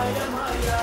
Maya, Maya.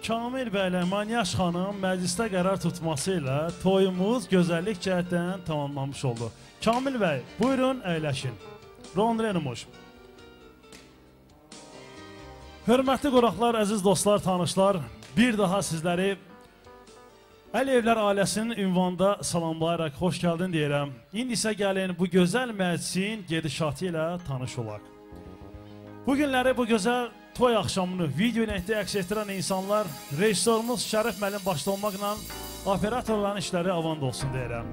Kamil bəylə Manyaş xanım məclisdə qərar tutması ilə toyumuz gözəllik cəhətdən tamamlanmış oldu. Kamil bəy, buyurun, əyləşin. Ron Renumuş. Hörmətli qonaqlar, əziz dostlar, tanışlar, bir daha sizləri Əliyevlər ailəsinin ünvanında salamlayaraq xoş gəldin deyirəm. İndi isə gəlin bu gözəl məclisin gedişatı ilə tanış olaq. Bu günləri bu gözəl toy axşamını video lentdə əks etdirən insanlar, rejissorumuz Şərif müəllim başda olmaqla operatorların işləri avant olsun deyirəm.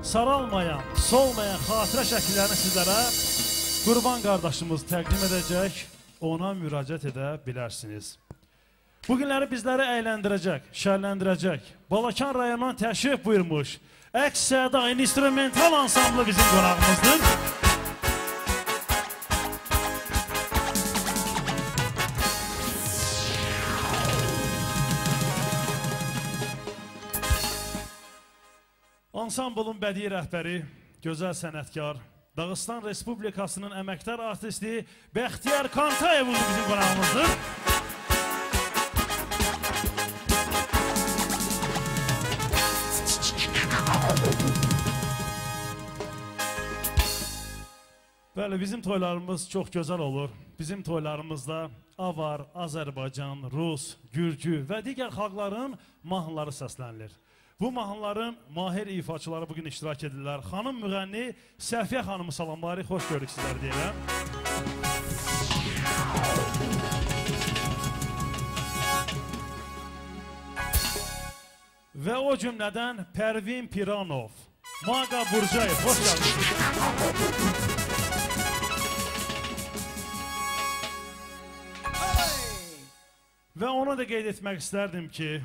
Saralmayan, solmayan xatirə şəkillərini sizlərə Qurban qardaşımız təqdim edəcək, ona müraciət edə bilərsiniz. Bu günləri bizləri əyləndirəcək, şərləndirəcək, Balakan rayonundan təşrif buyurmuş Əks-Səda instrumental ansamblı bizim qonağımızdır. Ansamblın bədii rəhbəri, gözəl sənətkar, Dağıstan Respublikasının əməkdar artisti Bəxtiyar Kantayev bizim qonağımızdır. Bəli, bizim toylarımız çox gözəl olur. Bizim toylarımızda Avar, Azərbaycan, Rus, Gürcü və digər xalqların mahnıları səslənilir. Bu mahnıların mahir ifaçıları bugün iştirak edirlər. Xanım müğənni Səfiyə xanımı salamlayırıq, xoş gördük sizləri deyirəm. Və o cümlədən Pərvin Piranov, Maqa Burcayev, hoş geldiniz. Və onu da qeyd etmək istərdim ki,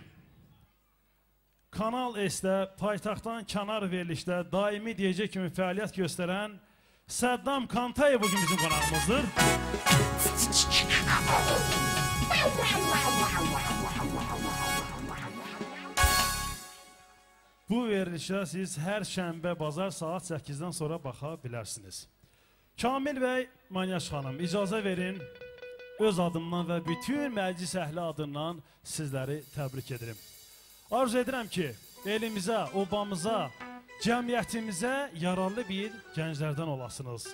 Kanal S-də paytaxtdan kənar verilişdə daimi deyəcək kimi fəaliyyət göstərən Səddam Kantayev bugün bizim qonağımızdır. Bu verilişə siz hər şənbə bazar saat 8-dən sonra baxa bilərsiniz. Kamil bəy, Manyaş xanım, icazə verin, öz adımdan və bütün məclis əhli adından sizləri təbrik edirəm. Arzu edirəm ki, elimizə, obamıza, cəmiyyətimizə yararlı bir gənclərdən olasınız.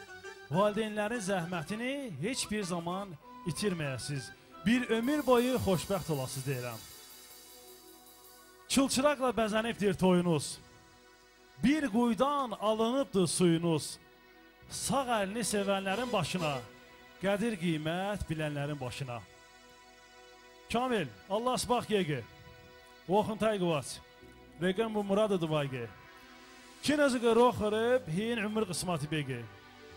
Valideynlərin zəhmətini heç bir zaman itirməyəsiniz. Bir ömür boyu xoşbəxt olasınız deyirəm. Çılçıraqla bəzənibdir toyunuz, bir quyudan alınıbdır suyunuz. Sağ əlini sevənlərin başına, qədir qiymət bilənlərin başına. Kamil, Allah sbaq yegi, Voxun tayqıvac, reqəm bu muradı duvayqı. Kin özü roxırıb, hin ömür qismati begi.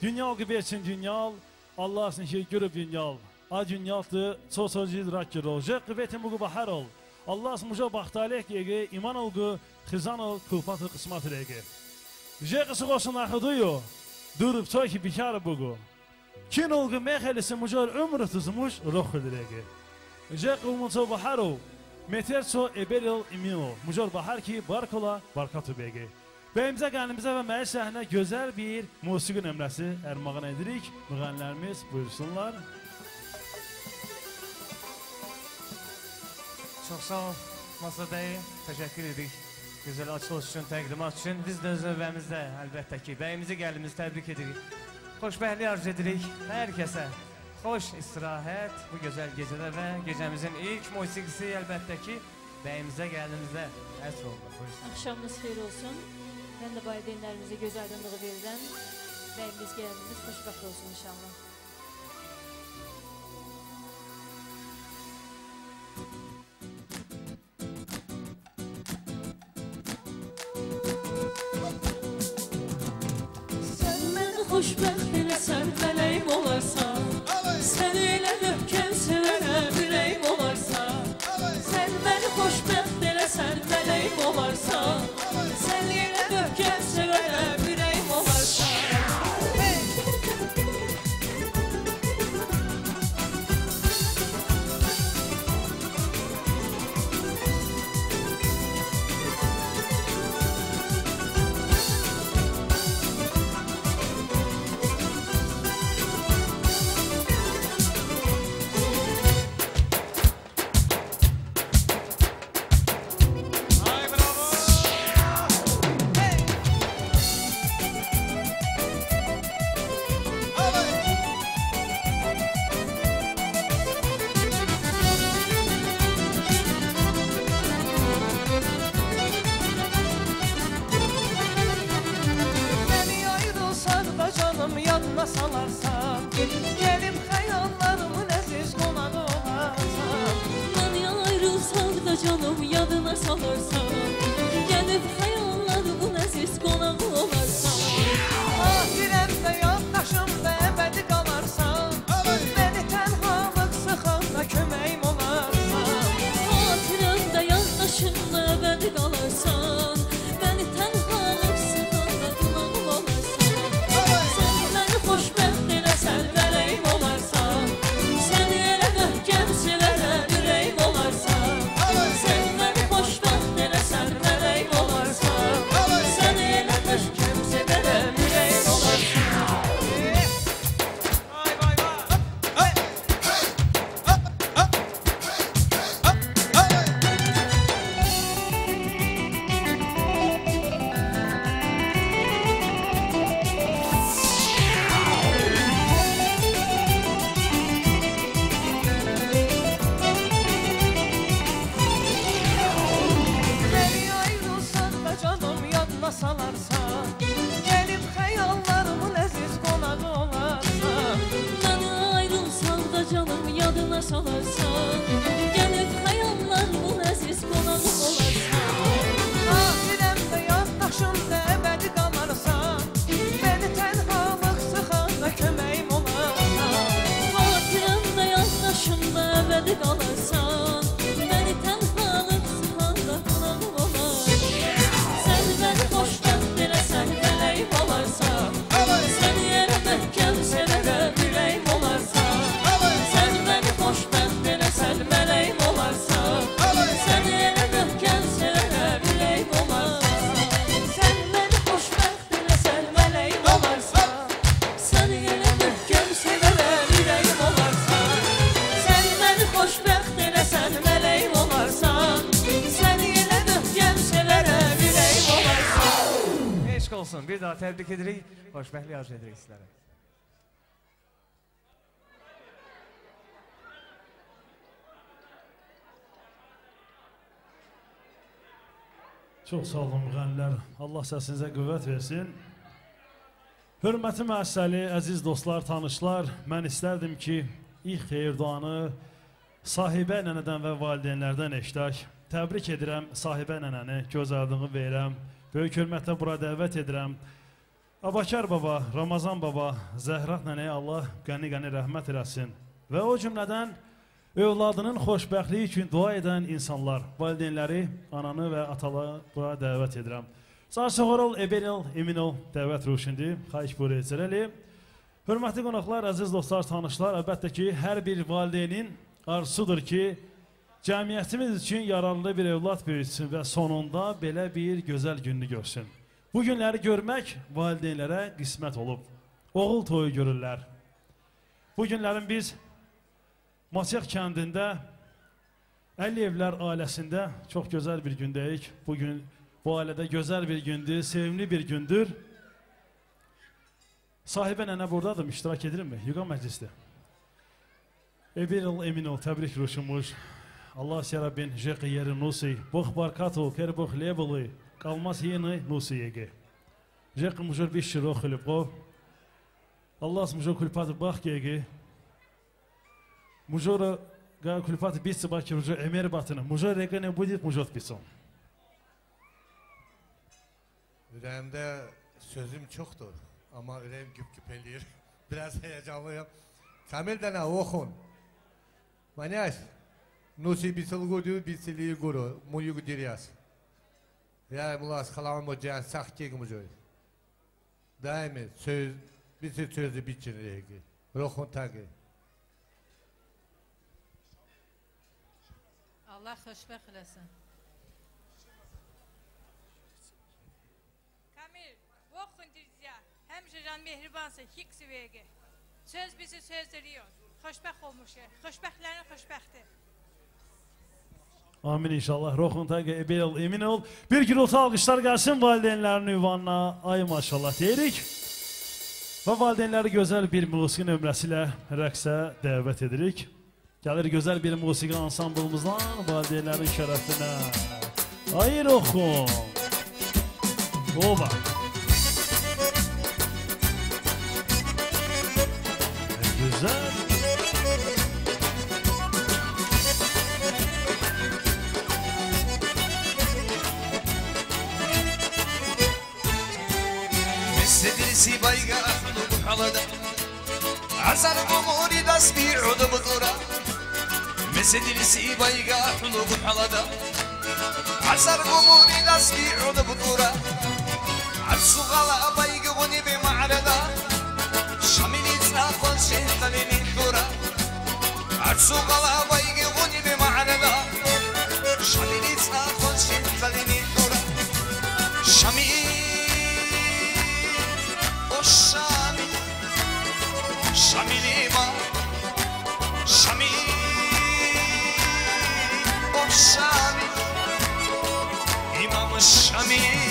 Dünyal qıberçin dünyal, Allah ki görüb dünyal. A dünyaldır, çox-çox rak girol. Jeq qıbetin bu qıbahər ol. Allah muca baxtalek yegi, iman olgu, xizan ol, kulfatı qismat regi. Jeqisi qoşun axıduyu, durub çoy ki bikar bugu. Kin olgu mexelisi mucar ömrü tuzmuş roxudur regi. Jeq umunço baharu, meterço eberil imino, mucar bahar ki barkola barkatu begi. Bəyimizə, qənimizə və məclis əhlinə gözəl bir musiqi nömrəsi ərmağan edirik. Müğənnilərimiz buyursunlar. Çox sağ ol Masa bəy, təşəkkür edirik gözəl açılış üçün, təqdimat üçün. Biz də öz növbəmizdə əlbəttə ki, bəyimizi, gəlimizi təbrik edirik. Xoşbəxtlik arzu edirik hər kəsə. Xoş istirahət bu gözəl gecədə və gecəmizin ilk musiqisi əlbəttə ki, bəyimizə, gəlinimizə həsr olunur. Buyursun. Axşamınız xeyir olsun. Mən də valideynlərimizə göz aydınlığı verirəm. Bəyimiz, gəlinimiz xoşbəxt olsun inşallah. Xoşbəxt eləsən, mələyim olarsan, sən elə möhkəm sevərəm, ürəyim olarsan. Sən məni xoşbəxt eləsən, mələyim olarsan, sən elə möhkəm sevərəm, ürəyim olarsan. Sən məni xoşbəxt eləsən, salarsan, gəlib xəyallarımın əziz qonağı olarsan. Xatirəmdə yaddaşımda əbədi qalarsan, məni tənhalıq sıxanda köməyim olarsan. Xatirəmdə yaddaşımda əbədi qalarsan, məni tənhalıq sıxanda qonağım olarsan. Sən məni xoşbəxt eləsən, mələyim olarsan, səni elə möhkəm sevərəm, ürəyim olarsan. Sən məni xoşbəxt eləsən, mələyim olarsan, səni elə möhkəm sevərəm, ürəyim olarsan. Sən məni xoşbəxt eləsən, mələyim olarsan, səni elə möhkəm sevərəm, ürəyim olarsan. Sən məni xoşbəxt eləsən, mələyim olarsan, səni elə möhkəm sevərəm, ürəyim olarsan. Eşq olsun. Bir daha təbrik edirik. Xoşbəxtlik arzu edirik sizlərə. Çox sağ olun müğənnilər. Allah səsinizə qüvvət versin. Hörmətli müəssisəli, əziz dostlar, tanışlar, mən istərdim ki, ilk xeyir duanı sahibə nənədən və valideynlərdən eşidək. Təbrik edirəm sahibə nənəni, gözəlliyini verirəm. Böyük hörmətlə bura dəvət edirəm. Abakar baba, Ramazan baba, Zəhra nənəyə Allah qəni-qəni rəhmət eləsin. Və o cümlədən övladının xoşbəxtliyi üçün dua edən insanlar, valideynləri, ananı və ataları bura dəvət edirəm. Sarsoğorol, Ebenil, emin ol, dəvət ruşindir. Xahiş buyur edəcək. Hörmətli qonaqlar, əziz dostlar, tanışlar, əlbəttə ki, hər bir valideynin arzusudur ki, cəmiyyətimiz üçün yararlı bir övlad böyütsün və sonunda belə bir gözəl gününü görsün. Bu günləri görmək valideynlərə qismət olub. Oğul toyu görürlər. Bu günlərin biz Masyax kəndində Əliyevlər ailəsində çox gözəl bir gündəyik. Bugün bu ailədə gözəl bir gündür, sevimli bir gündür. Sahibə nənə buradadır, iştirak edirmi? Yuqa məclisdə. Ebil emin ol, təbrik ruşumuş. Allah Rəbbin jeqi yeri nusi, box barkatu, ker box lebuli, qalmaz yeni nusi yegi. Jeqi mujur bir şiro xilib qo. Allah mujur kulpat bax yegi. Mujur kulpat bitsi bak mujur emer batını. Mujur rege ne budit mujur bitsin. Ürəyimdə sözüm çoxdur, amma ürəyim güp-güp eləyir. Biraz heyecanlıyım. Kamil dənə oxun. Manyaş, nusi bisilgudu bisili guru, muyugu diriyas. Ya mulas xalamı can saxtiq mujoy. Daimi söz bisi sözü biçin regi. Roxun taqi. Allah xoşbəxt eləsin. Kamil, voxun diriyas. Həmişə can mehribansa, hiksi vergi. Söz bizi söz diriyor. Xoşbəxt olmuşuq. Xoşbəxtlərin xoşbəxti. Amin inşallah. Roxun taqi ebil emin ol. Bir gürültü alqışlar gəlsin valideynlərin ünvanına. Ay maşallah deyirik. Və valideynləri gözəl bir musiqi nömrəsi ilə rəqsə dəvət edirik. Gəlir gözəl bir musiqi ansamblımızdan valideynlərin şərəfinə. Ay Roxun. Oba. Güzel. عسر قموري داس بيعود بطورة مسدلسي بايقا حلو بحلدا عسر قموري داس بيعود بطورة عرسو غلا بايقا غني بمعرضة شاملي تناخل شهطليني حورة عرسو غلا بايقا غني بمعرضة شاملي تناخل شهطليني حورة شامل شامل شامل إمام شامل أو شامل إمام شامل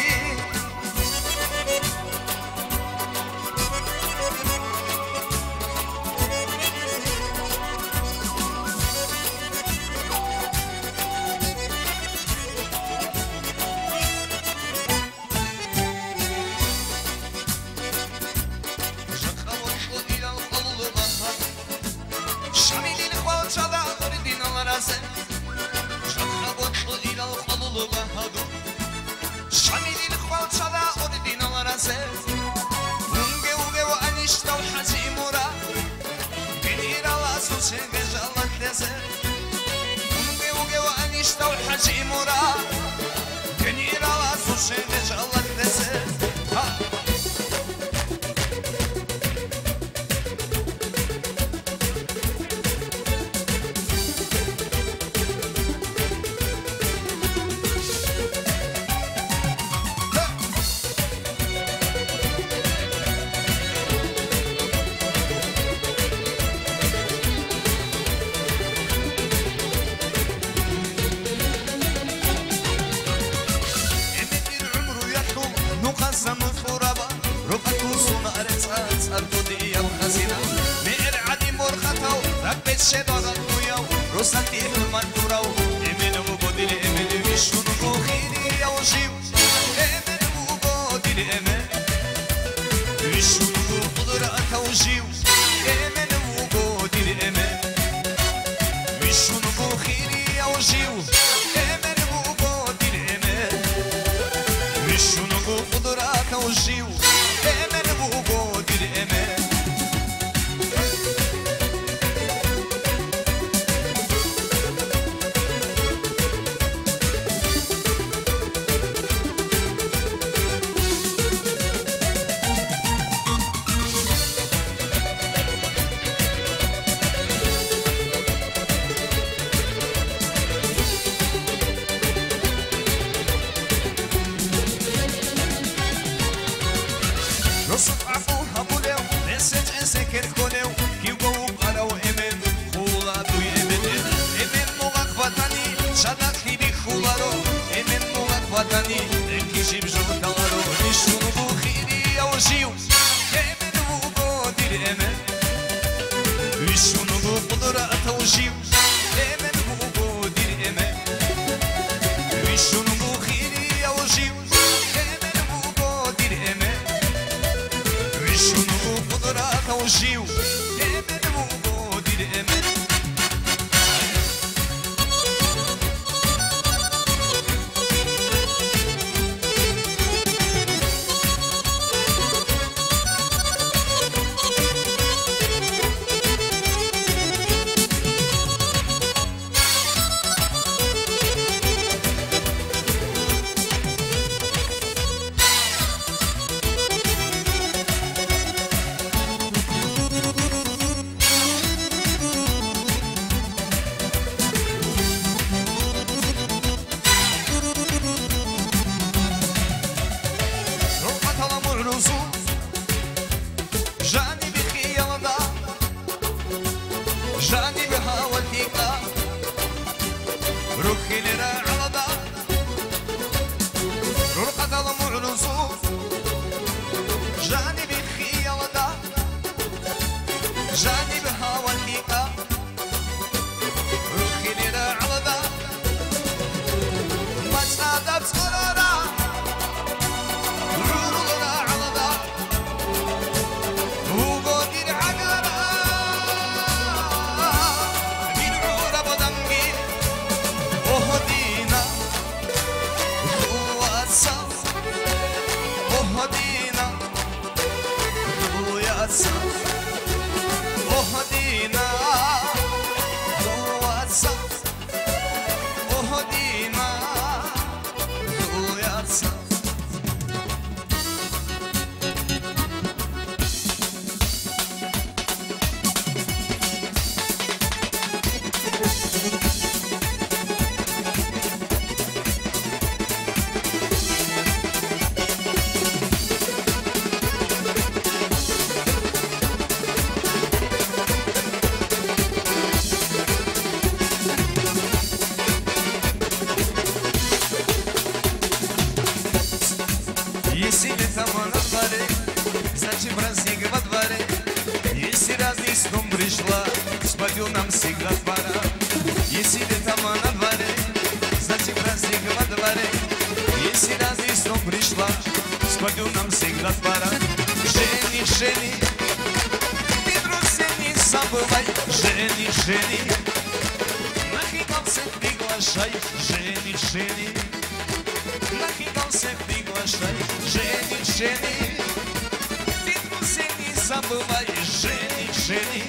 Ты друзей не забывай, жени, жени,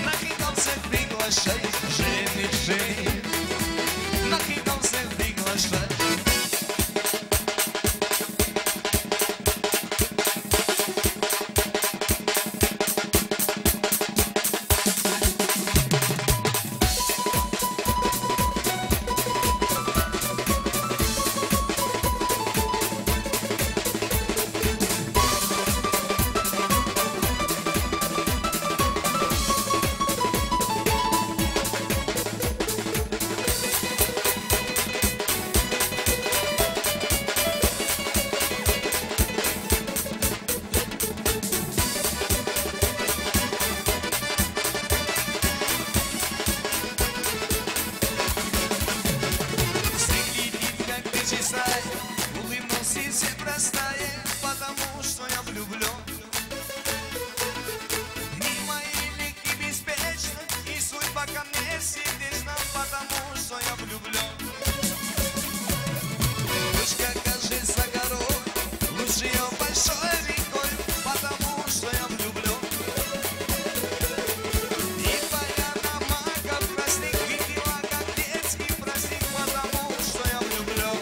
на приглашай, женишей, на хидом всех приглашай. Потому что я влюблен. Дни мои легки беспечны, и судьба ко мне сердечна, потому что я влюблен. Дочка, кажется, горох, лучше ее большой рекой, потому что я влюблен. И поляна маков красных видела, как детский праздник, потому что я влюблен.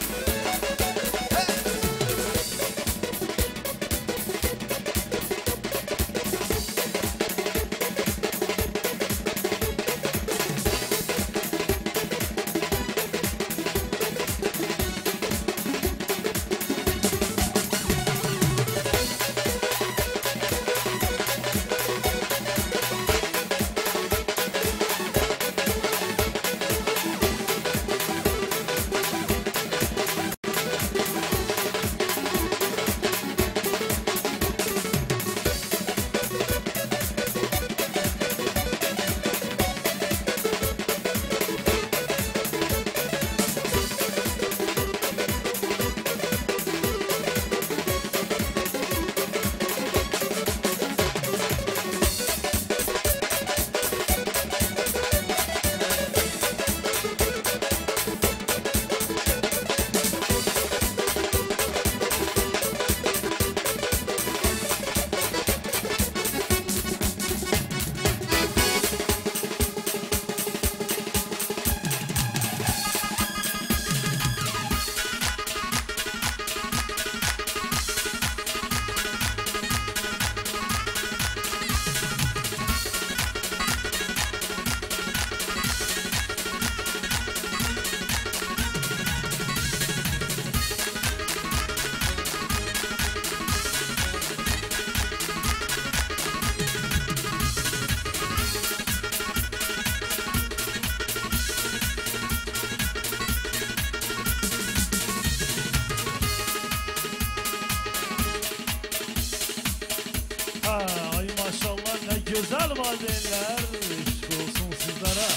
Ay maşallah ne güzel valideynler, eşq olsun sizlere.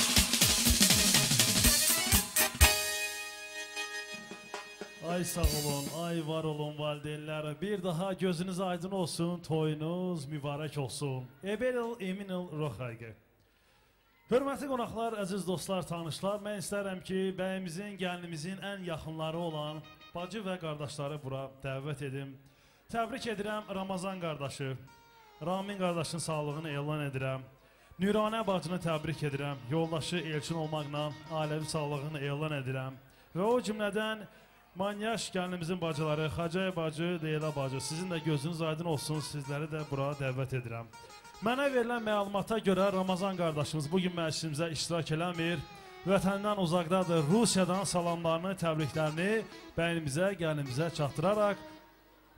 Ay sağ olun, ay var olun valideynler. Bir daha gözünüz aydın olsun, toyunuz mübarək olsun. Ebel emin ol Roxayqı. Hörmətli qonaqlar, əziz dostlar, tanışlar, mən istərəm ki, bəyimizin, gəlinimizin ən yaxınları olan bacı və qardaşları bura dəvət edim. Təbrik edirəm Ramazan qardaşı, Ramin qardaşın sağlığını elan edirəm. Nüranə bacını təbrik edirəm, yoldaşı Elçin olmaqla ailəvi sağlığını elan edirəm. Və o cümlədən Manyaş gəlinimizin bacıları, Xacay bacı, Leyla bacı, sizin də gözünüz aydın olsun, sizləri də bura dəvət edirəm. Mənə verilən məlumata görə Ramazan qardaşımız bugün məclisimizə iştirak eləmir. Vətəndən uzaqdadır, Rusiyadan salamlarını, təbriklərini bəyinimizə, gəlinimizə çatdıraraq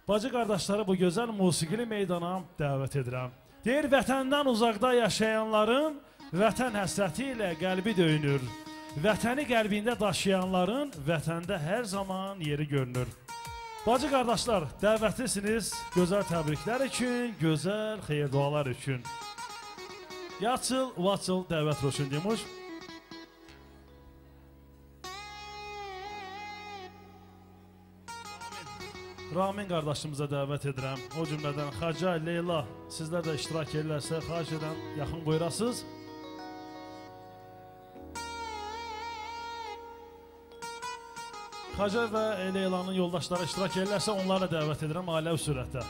bacı qardaşları bu gözəl musiqili meydana dəvət edirəm. Deyir, vətəndən uzaqda yaşayanların vətən həsrəti ilə qəlbi döyünür. Vətəni qəlbində daşıyanların vətəndə hər zaman yeri görünür. Bacı qardaşlar, dəvətlisiniz gözəl təbriklər üçün, gözəl xeyir dualar üçün. Yaçıl, vaçıl dəvət roşun demiş. Ramin qardaşımıza dəvət edirəm. O cümlədən Xacay, Leyla, sizlər də iştirak edirlərsə, xahiş edirəm, yaxın buyurasınız. Xacay və Leylanın yoldaşları iştirak edirlərsə, onları da dəvət edirəm ailəvi sürətdə.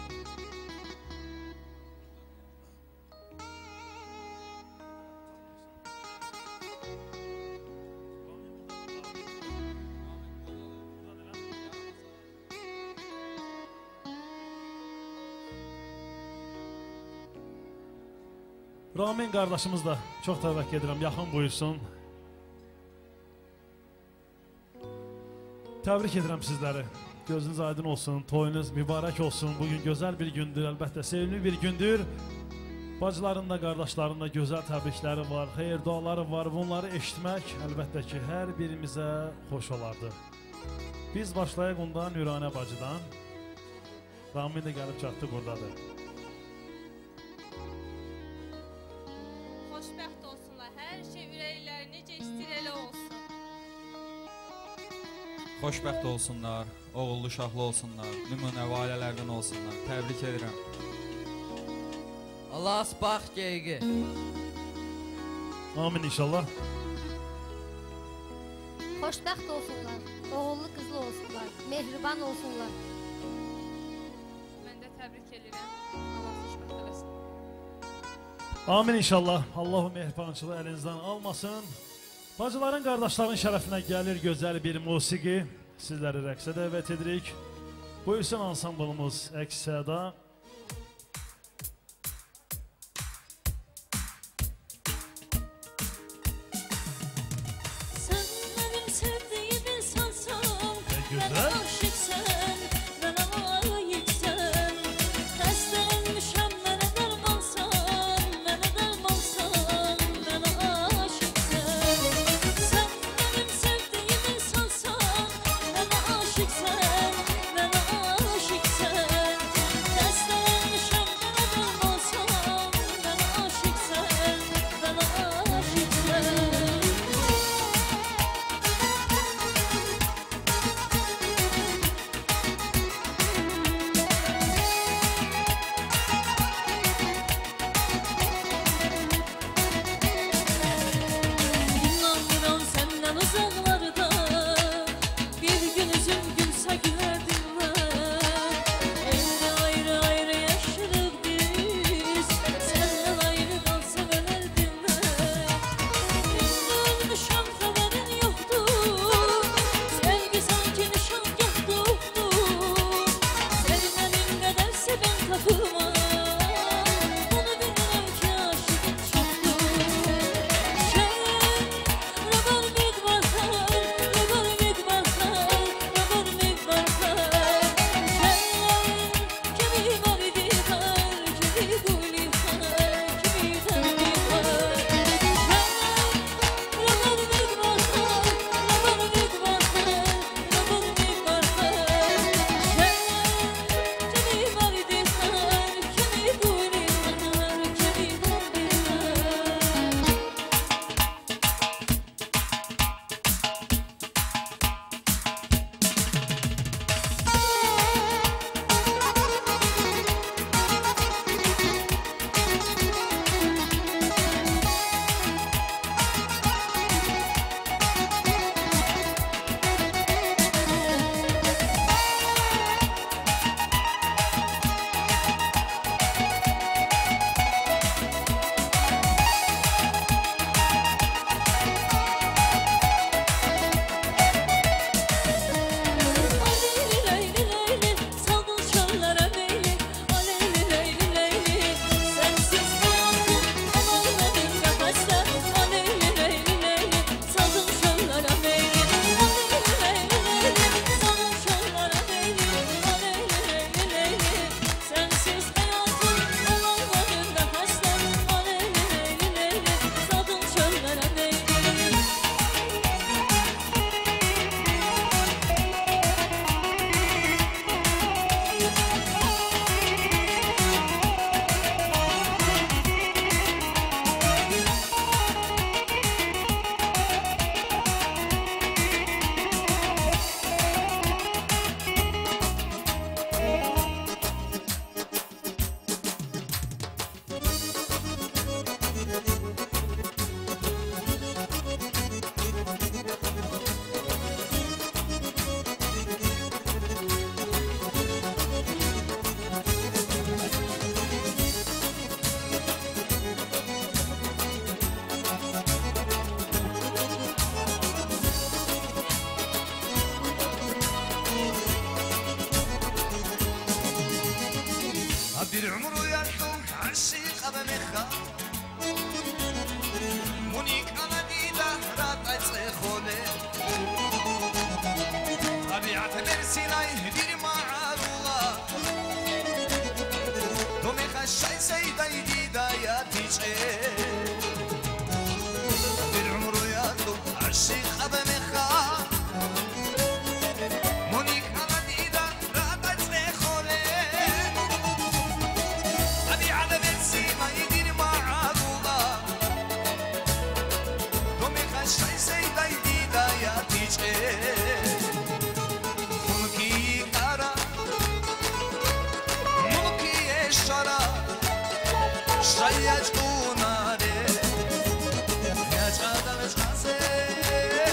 Ramin qardaşımız da çox təvəkkə edirəm, yaxın buyursun. Təbrik edirəm sizləri. Gözünüz aydın olsun, toyunuz mübarək olsun. Bugün gözəl bir gündür, əlbəttə sevimli bir gündür. Bacıların da, qardaşların da gözəl təbrikləri var, xeyir duaları var. Bunları eşitmək əlbəttə ki, hər birimizə xoş olardı. Biz başlayaq ondan Nüranə bacıdan. Ramin də gəlib çatdı, buradadır. Xoşbəxt olsunlar, hər şey ürəkləri necə istəyir elə olsun. Xoşbəxt olsunlar, oğullu uşaqlı olsunlar, nümunəvi ailələrdən olsunlar. Təbrik edirəm. Allah bax geygi. Amin inşallah. Xoşbəxt olsunlar, oğullu qızlı olsunlar, mehriban olsunlar. Mən də təbrik edirəm. Allah xoşbəxt eləsin. Amin inşallah. Allah o mehribançılığı əlinizdən almasın. Bacıların, qardaşların şərəfinə gəlir gözəl bir musiqi. Sizləri rəqsə dəvət edirik. Buyursun ansamblımız Əks-Səda. Sən mənim sevdiyim insansan, mənə aşiqsən, mənə layiqsən. Xəstələnmişəm, mənə dərmansan, mənə dərmansan, mənə aşiqsən. Sən mənim sevdiyim insansan, mənə aşiqsən, mənə aşiqsən. Xəstələnmişəm, mənə dərmansan, mənə aşiqsən, mənə aşiqsən. İnanmıram səndən uzaqlarda, bir gün üzüm gülsə gülərdim mən. İndi ayrı-ayrı yaşırıq biz, səndən ayrı qalsam ölərdim mən. İndi ölmüşəm xəbərin yoxdur, sevgi sanki nişangahda oxdur. Səni mənim qədər sevən tapılmaz, bunu bilirəm ki aşığın çoxdur. Leyli leyli, saldın çöllərə meyli. Aleyli leyli leyli, sənsiz həyatım olar mənim qəfəsdə. Aleyli leyli leyli, saldın çöllərə meyli. Aleyli leyli leyli, saldın çöllərə meyli. Aleyli leyli leyli, sənsiz həyatım olar mənim qəfəsdə. Aleyli leyli leyli, saldın çöllərə meyli. Bir ömür uyandım, aşık adamı. Şayet kunare, ya çadar çase.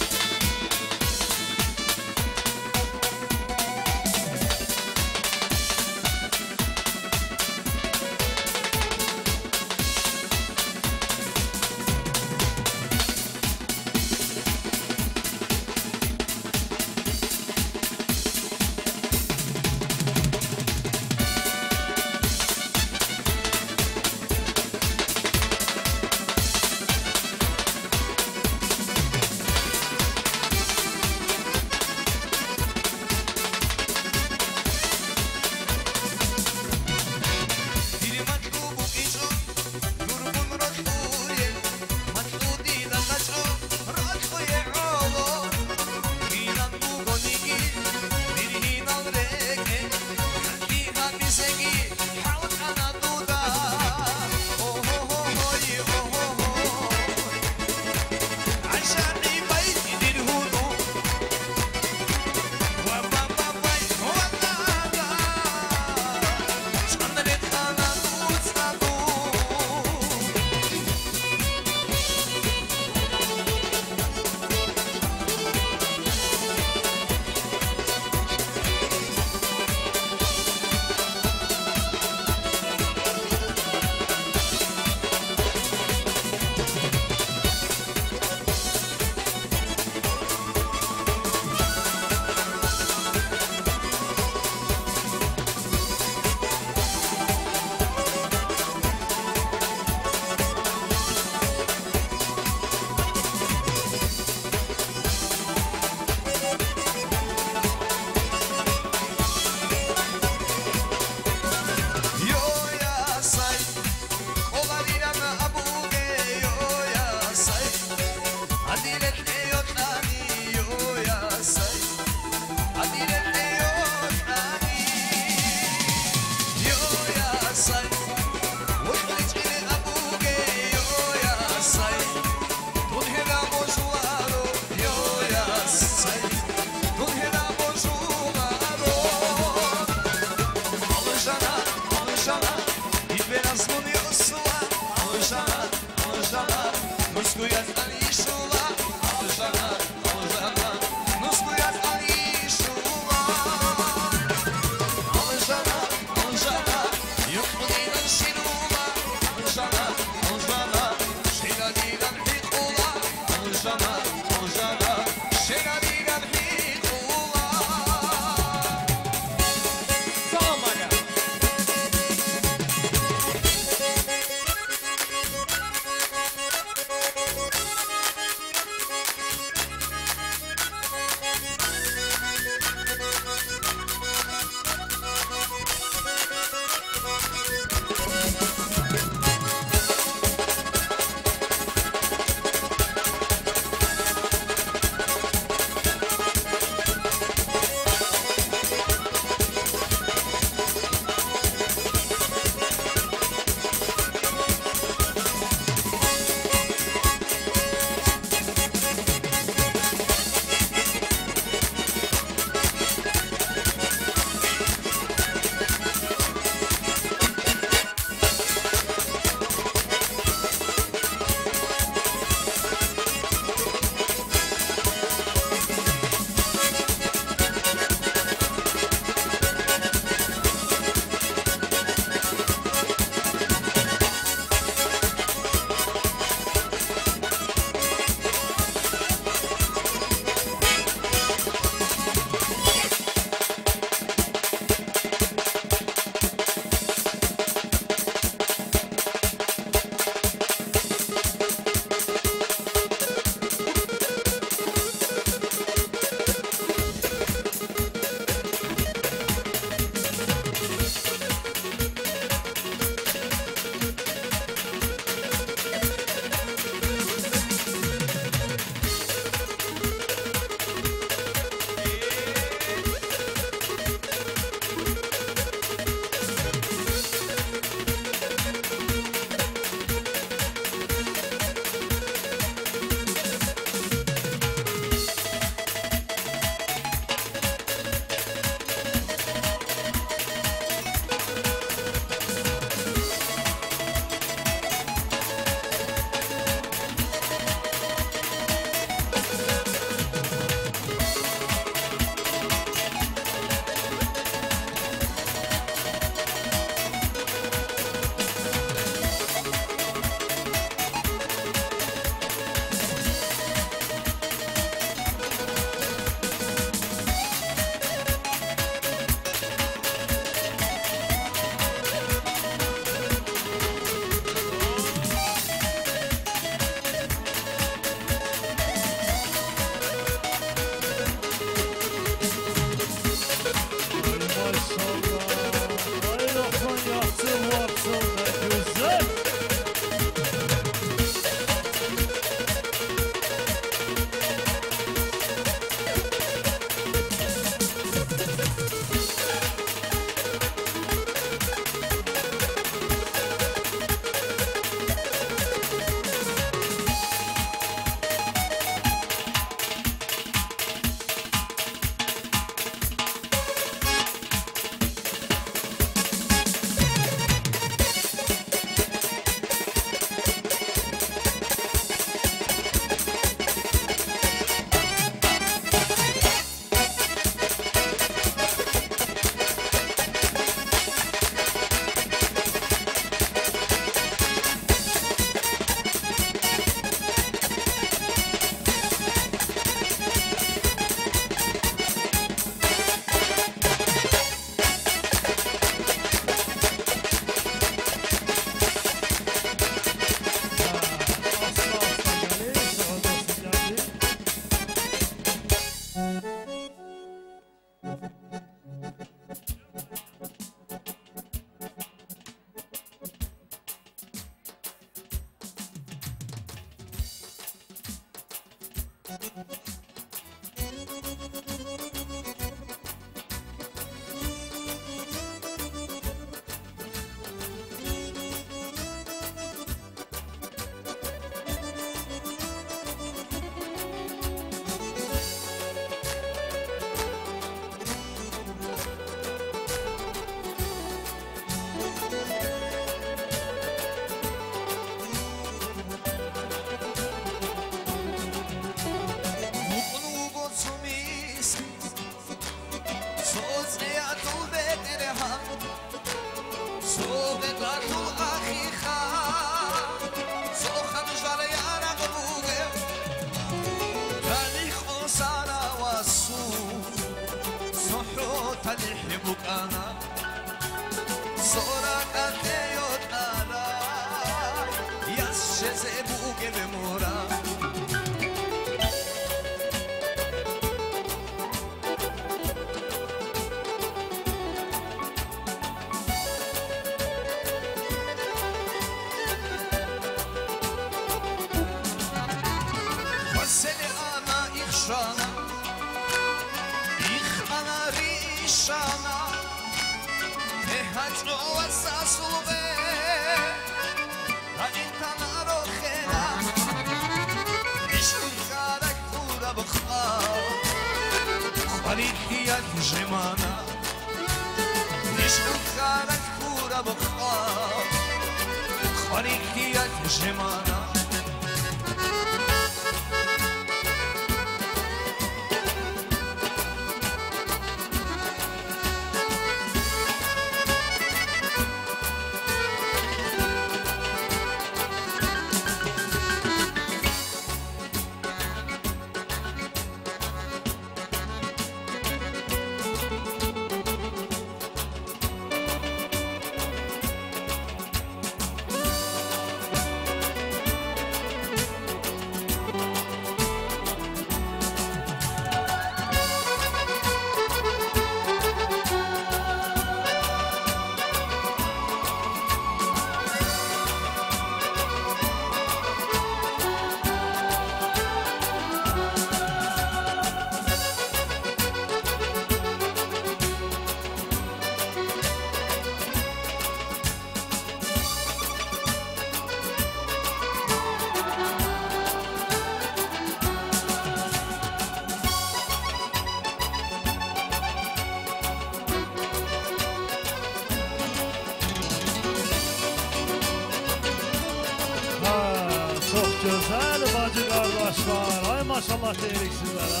Qardaşlar, ay maşallah deyirik sizlərə.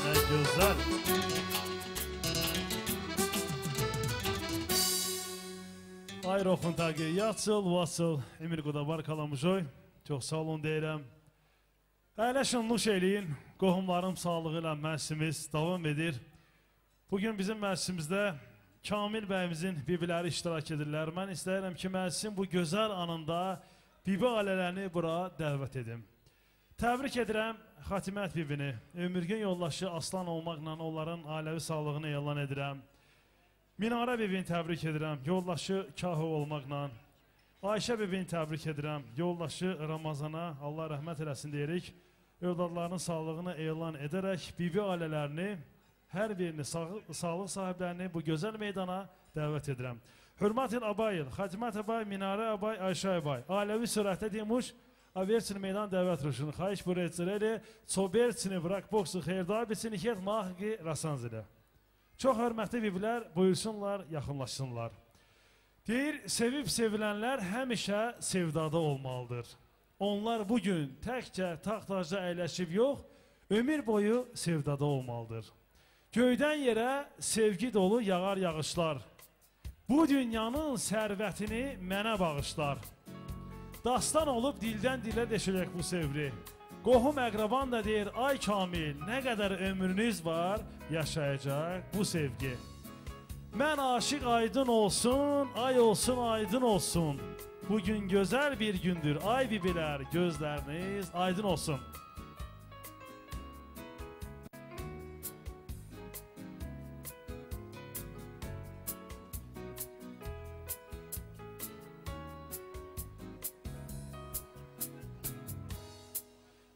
Nə gözəl. Ay Roxun Taqi, Yatsıl, Vasıl, Emir Qudabar Kalamujoy. Çox sağ olun deyirəm. Əyləşin, nuş eləyin. Qohumlarım sağlığı ilə məclisimiz davam edir. Bugün bizim məclisimizdə Kamil bəyimizin bibiləri iştirak edirlər. Mən istəyirəm ki, məclisin bu gözəl anında bibi ailələrini bura dəvət edim. Təbrik edirəm Xatimət bibini. Ömürgün yoldaşı Aslan olmaqla onların ailəvi sağlığını elan edirəm. Minarə bibini təbrik edirəm, yoldaşı Kahı olmaqla. Ayşə bibini təbrik edirəm, yoldaşı Ramazana Allah rəhmət eləsin deyirik. Övladlarının sağlığını elan edərək bibi ailələrini, hər birini, sağlıq sahiblərini bu gözəl meydana dəvət edirəm. Hürmətin Abayıl, Xatimət Abay, Minarə Abay, Ayşə Abay. Ailəvi sürətdə demiş, Averçini meydan dəvət ruşunu. Xahiş buraya Çoberçini bırak boksu xeyirdabiçini xeyr mahqi rasanzilə. Çox hörmətli bibilər buyursunlar, yaxınlaşsınlar. Deyir, sevib sevilənlər həmişə sevdada olmalıdır. Onlar bugün təkcə taxtacda əyləşib yox, ömür boyu sevdada olmalıdır. Göydən yerə sevgi dolu yağar yağışlar. Bu dünyanın sərvətini mənə bağışlar. Dastan olub dildən dilə deşəcək bu sevri. Qohum əqraban da deyir, ay Kamil, nə qədər ömrünüz var, yaşayacaq bu sevgi. Mən aşiq aydın olsun, ay olsun aydın olsun. Bugün gözəl bir gündür, ay bibilər, gözləriniz aydın olsun.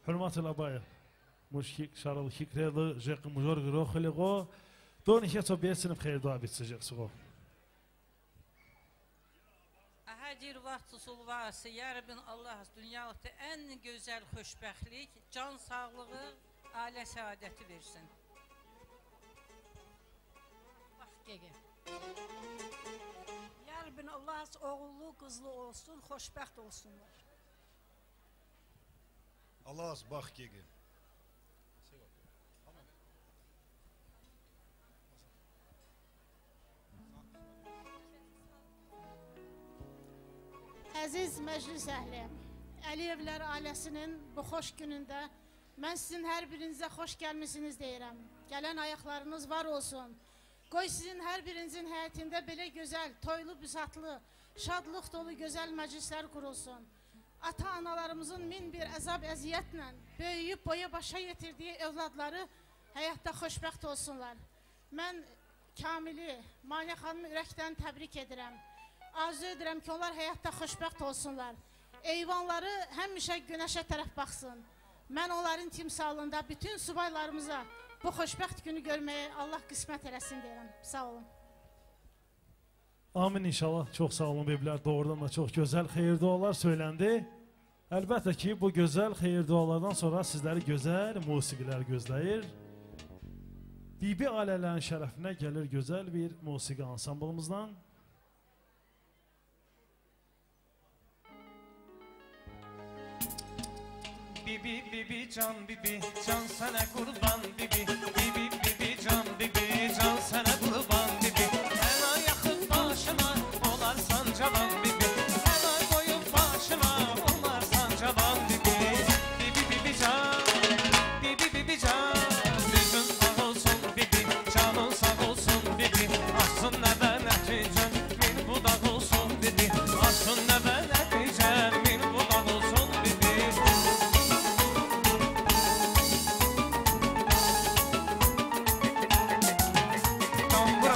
Hürmetli abayı. Muşkik şarıl hikreli jeq mujor groxligo don hiço besin xeyir dua bitəcək. Əhədir vaxt sulvası, ya Rəbbin Allah dünyalıqda ən gözəl xoşbəxtlik, can sağlığı, ailə səadəti versin. Bax gəgə. Ya Rəbbin Allah oğullu, qızlı olsun, xoşbəxt olsunlar. Allah bax gəgə. Əziz məclis əhli, Əliyevlər ailəsinin bu xoş günündə mən sizin hər birinizə xoş gəlmisiniz deyirəm. Gələn ayaqlarınız var olsun. Qoy sizin hər birinizin həyətində belə gözəl, toylu, büsatlı, şadlıq dolu gözəl məclislər qurulsun. Ata-analarımızın min bir əzab əziyyətlə böyüyüb boya başa yetirdiyi övladları həyatda xoşbəxt olsunlar. Mən Kamili, Mane xanımı ürəkdən təbrik edirəm. Arzu edirəm ki, onlar həyatda xoşbəxt olsunlar. Eyvanları həmişə günəşə tərəf baxsın. Mən onların timsalında bütün subaylarımıza bu xoşbəxt günü görməyə Allah qismət eləsin deyirəm. Sağ olun. Amin inşallah. Çox sağ olun biblər. Doğrudan da çox gözəl xeyir dualar söyləndi. Əlbəttə ki, bu gözəl xeyir dualardan sonra sizləri gözəl musiqilər gözləyir. Bibi ailələrin şərəfinə gəlir gözəl bir musiqi ansamblımızdan. Bibi bibi can bibi can sana kurban bibi bibi bibi can bibi can sana kurban bibi Ela yakıp başıma olarsan cavan bibi Ela koyup başıma olarsan cavan bibi Bibi bibi can bibi bibi can Yüzün ağ olsun bibi canın sağ olsun bibi Açsın nə nəticən min budaq olsun bibi Açsın nə nəticən min budaq olsun bibi. Tambura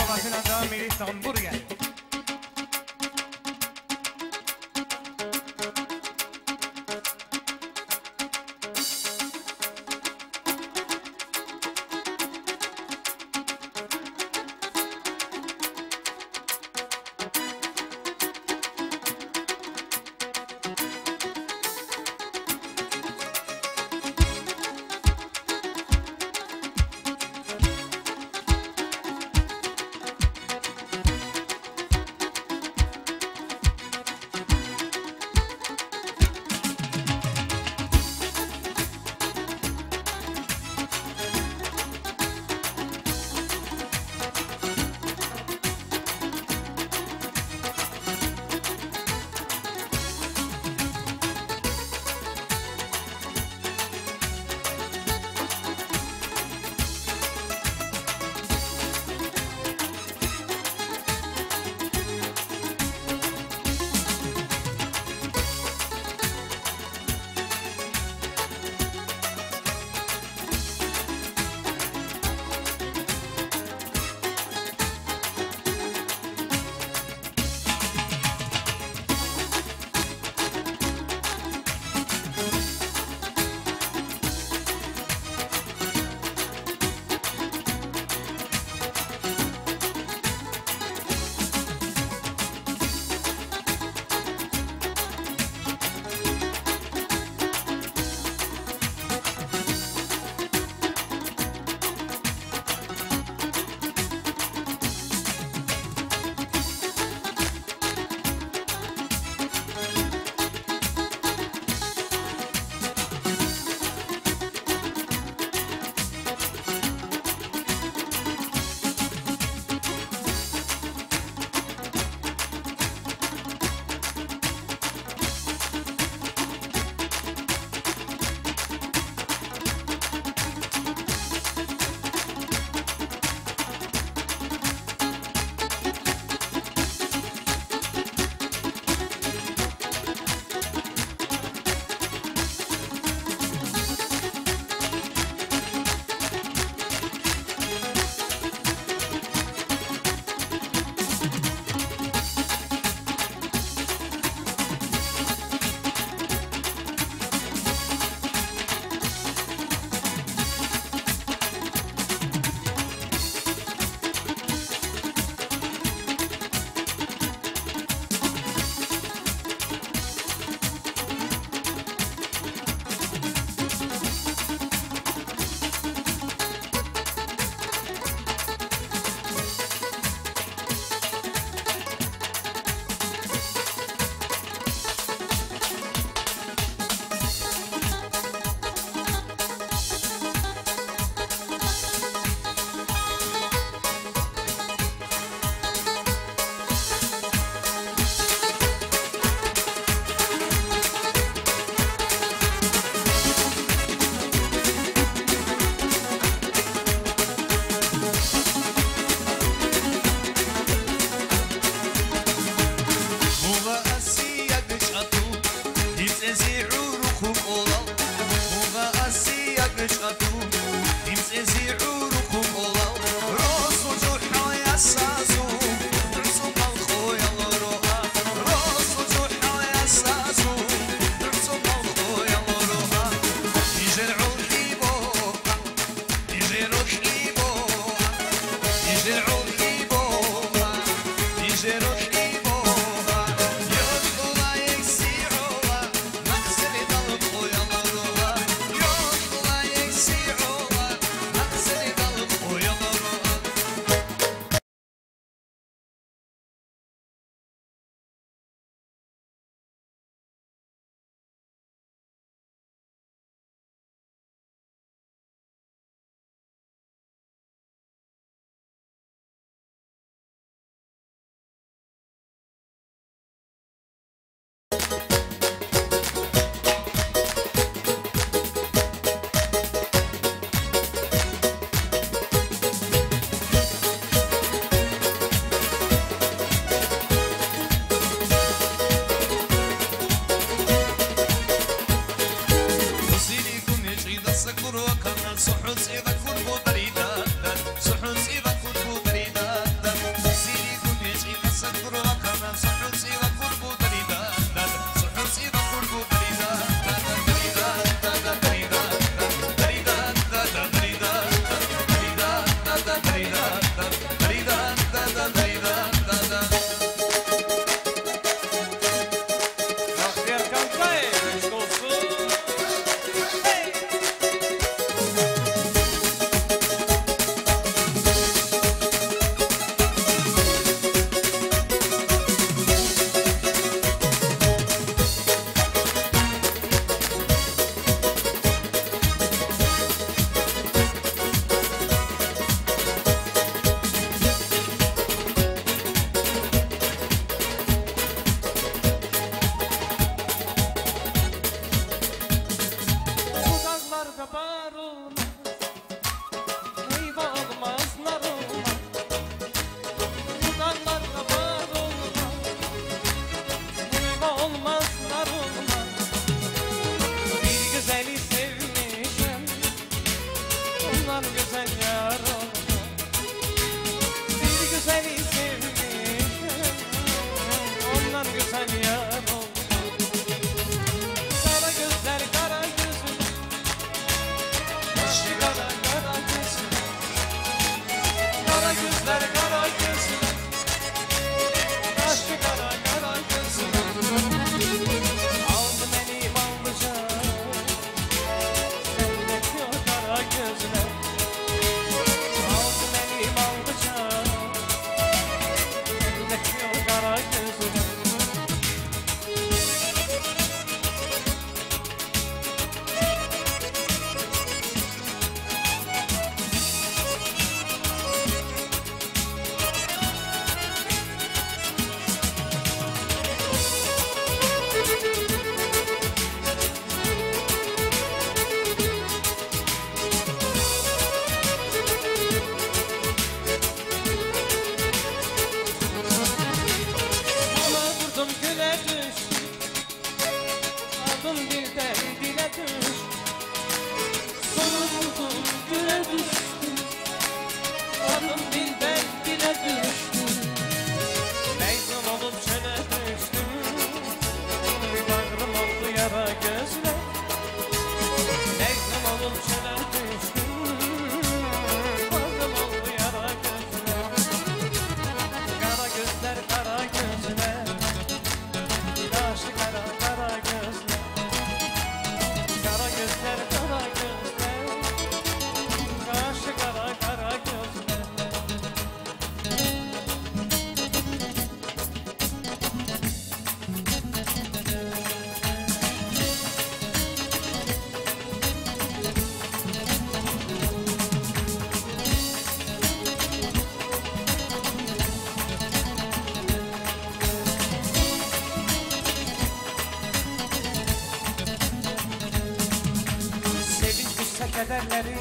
kədərləri,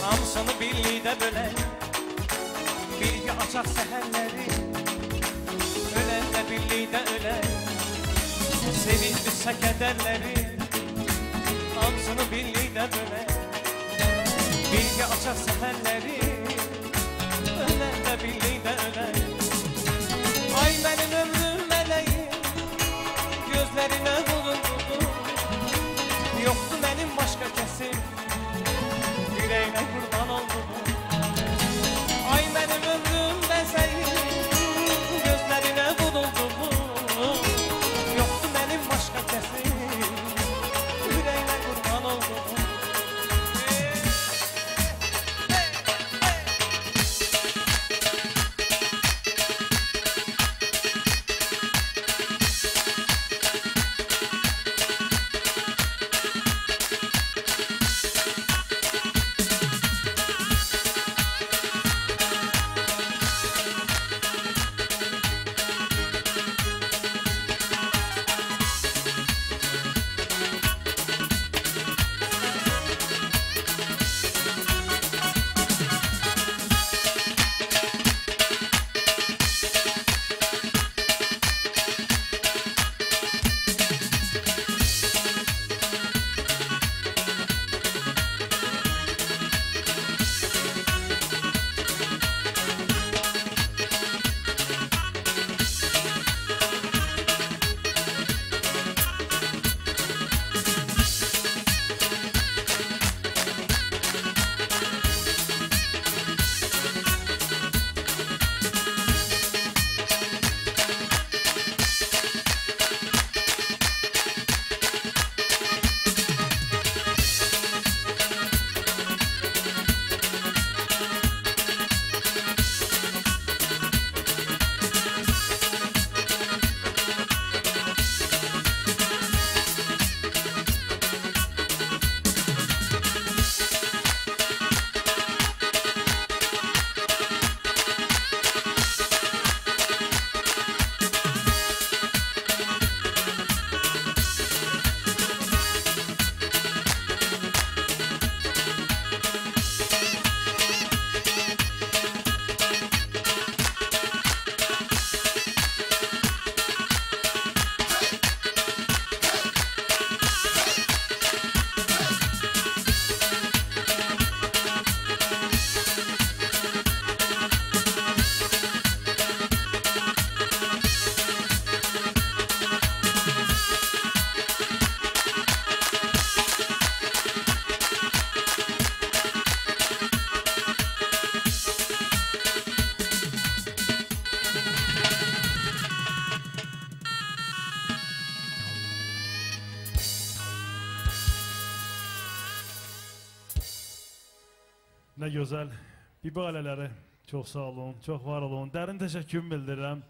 hamısını birlikdə bölək. Birgə açaq səhərləri, öləndə birlikdə ölək. Sevinç qüssə kədərləri, hamısını birlikdə bölək. Birgə açaq səhərləri, öləndə birlikdə ölək. Ay mənim ömrüm mələyim, gözlərinə vuruldu. Yoxdur mənim başqa kəsim, ürəyinə qurban oldum. Ay mənim ömrüm bəzəyim, gözlərinə vuruldu. Yoxdur mənim başqa kəsim, ürəyinə qurban oldum. Nə gözəl. Bibi ailələri, çox sağ olun, çox var olun. Dərin təşəkkür bildirirəm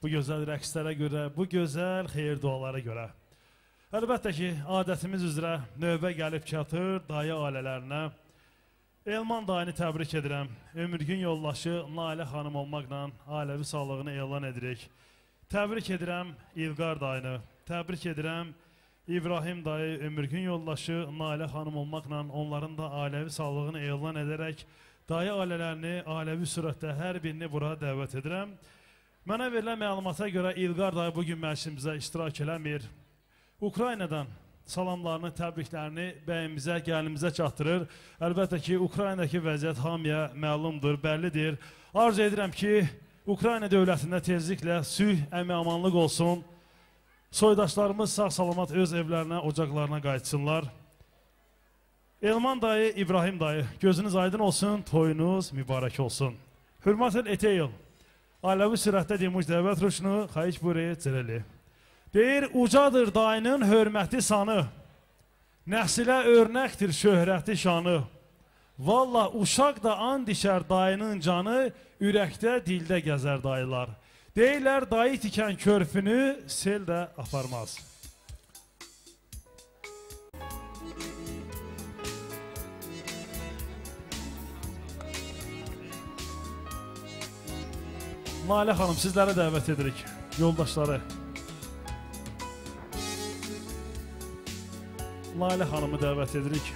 bu gözəl rəqslərə görə, bu gözəl xeyir dualara görə. Əlbəttə ki, adətimiz üzrə növbə gəlib çatır dayı ailələrinə. Elman dayını təbrik edirəm. Ömürgün yoldaşı Nalə xanım olmaqla ailəvi sağlığını elan edirik. Təbrik edirəm İlqar dayını. Təbrik edirəm İbrahim dayı, ömürgün yoldaşı Nalə xanım olmaqla onların da ailəvi sağlığını elan edərək dayı ailələrini ailəvi sürətdə hər birini bura dəvət edirəm. Mənə verilən məlumata görə İlqar dayı bugün məclisimizə iştirak eləmir. Ukraynadan salamlarını, təbriklərini bəyimizə, gəlinimizə çatdırır. Əlbəttə ki, Ukraynadakı vəziyyət hamıya məlumdur, bəllidir. Arzu edirəm ki, Ukrayna dövlətində tezliklə sülh, əmin-amanlıq olsun. Soydaşlarımız sağ-salamat öz evlərinə, ocaqlarına qayıtsınlar. Elman dayı, İbrahim dayı, gözünüz aydın olsun, toyunuz mübarək olsun. Hürmətlə Eteyl, ailəvi sürətdə demiş dəvət ruşunu, xahiş buraya cəleli. Deyir, ucadır dayının hörməti sanı, nəsilə örnəkdir şöhrəti şanı. Vallah uşaq da and içər dayının canı, ürəkdə dildə gəzər dayılar. Deyirlər, dayı tikən körpünü sel də aparmaz. Nalə xanım, sizlərə dəvət edirik, yoldaşları. Lalə xanımı dəvət edirik.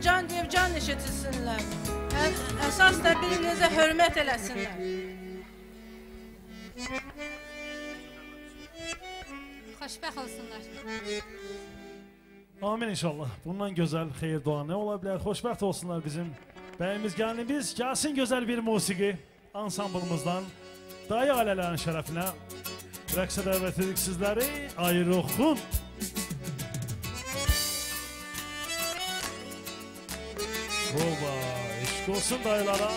can deyib can eşitilsinlər. Əsas da bir-birinizə hörmət eləsinlər. Xoşbəxt olsunlar. Amin inşallah. Bundan gözəl xeyir dua nə ola bilər? Xoşbəxt olsunlar bizim bəyimiz, gəlinimiz. Gəlsin gözəl bir musiqi ansamblımızdan. Dayı ailələrin şərəfinə rəqsə dəvət edirik sizləri. Ayroxun. Oba, eşq olsun dayılara.